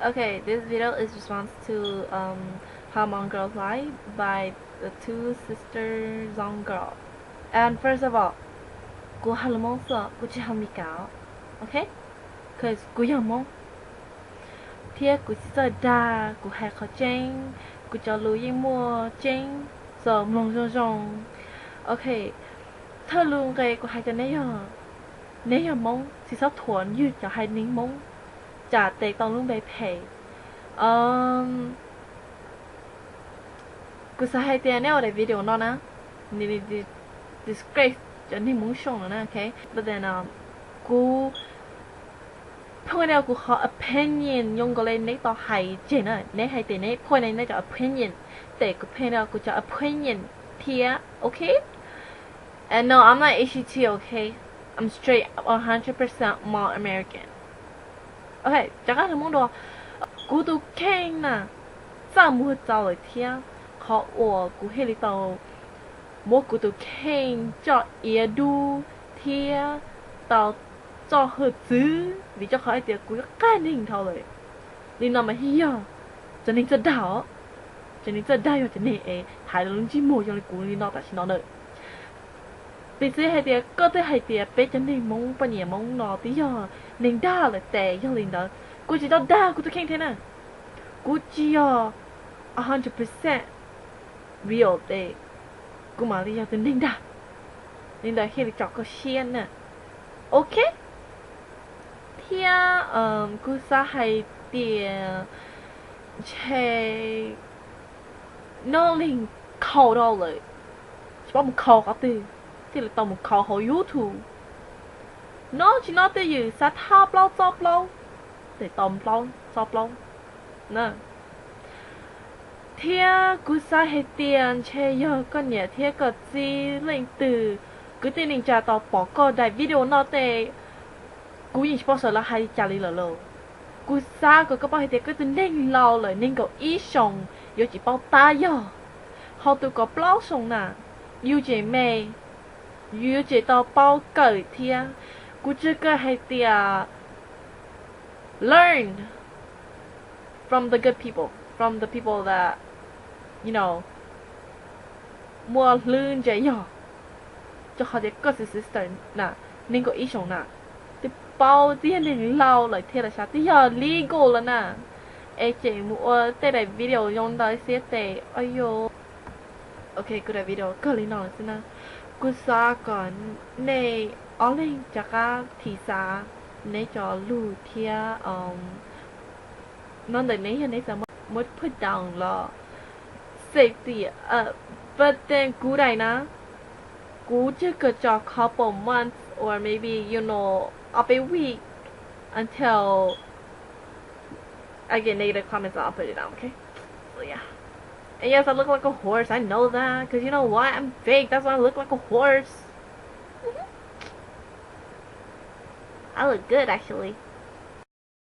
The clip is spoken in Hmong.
Okay, this video is response to um, Hmong Girls Lie by the two sister Zong girl. And first of all, kuv hais lus Hmoob xwb, kuv tsis hais Mis Kas, ok? Cause kuv yog Hmoob, thiab kuv tsis txawj dag, kuv hais qhov tseeb, kuv cov lus yeej muaj tseeb, so mloog zoo zoo. Ok, thawj lus nqe kuv hais rau neb yog, neb yog Hmoob tsis txhob thuam ywg cov hais neeg Hmoob, tsam tes tau lub npe phem. Kuv xav hais tias neb ua daim video no na, nws disgrace cov neeg Hmoob Xyooj no na, ok? But then, kuv pheej nrog kuv qhov opinion zoo nkaus li neb tau hais tseg na, neb hais tias neb pheej nrog neb cov opinion, tes kuv pheej nrog kuv cov opinion thiab, ok? And no, I'm not H T, okay? I'm straight one hundred percent Hmong American. Ok, rov qab mus dua. Kuv tus kheej na, txaj muag txaus lawm thiab, qhov uas kuv thiaj li tau muab kuv tus kheej coj iav dub thiab tau txoj hawj txwv vim rau qhov hais tias kuv yuav qab neeg dhau lawm. Li no mas yog cov neeg txawj dag os, cov neeg txawj dag yog cov neeg es hais lus lub ntsej muag zoo li kuv li no tam sim no na. Piv txwv hais tias koj twb hais tias peb cov neeg Hmoob poj niam Hmoob no twb yog neeg dag lawm tes yog li ntawd kuv tsis tau dag kuv tus kheej thiab na. Kuv tsis yog a hundred percent real tes kuv mam li yog tus neeg dag. Li ntawd thiaj li tso koj siab na. Ok. Thiab kuv xav hais tias ntshe noj leeg khaus dhau lawm, tsis paub mus khaus qhov twg thiaj li tau mus khaus hauv YouTube. Noj tsis noj twj ywm xav thaj plaub txob plaub, tes tau plaub txob plaub na. Thiab kuv xav hais tias ntshe yog koj niam thiab koj txiv leej twg kwv tij neej tsa tau pom koj daim video no tes, kuv yeej tsis paub sawv lawv hais li cas li lawm lauj. Kuv xav kom koj paub hais tias koj tus neeg laus lawm nees nkaum ib xyoos yuav tsis paub tab yog, ho tus kaum plaub xyoos na, yus tseem me, yus yuav tsum tau paub kawm thiab. Kuv tseg kawg hais tias learn from the good people, from the people that, you know, muaj hlwb ntse yog, rau qhov tias koj tus sister na, nees nkaum ib xyoos na, twb paub twb yog neeg laus lawm thiab los xav twb yog legal lawm na, es tseem mus ua tej daim video zoo ntawd xiab tes, ayo. Ok, kuv daim video kawg li no lawm xwb na. Kuv xav kom nej ob leeg rov qab thim xav neb cov lus thiab no ntawm neb yog neb xav muab put down los safety, but then kuv daim na, kuv tseg kawg tso couple months or maybe, you know, a bit week until I get negative comments, I'll put it down, okay? So yeah. And yes, I look like a horse. I know that. Because you know what? I'm fake. That's why I look like a horse. I look good, actually.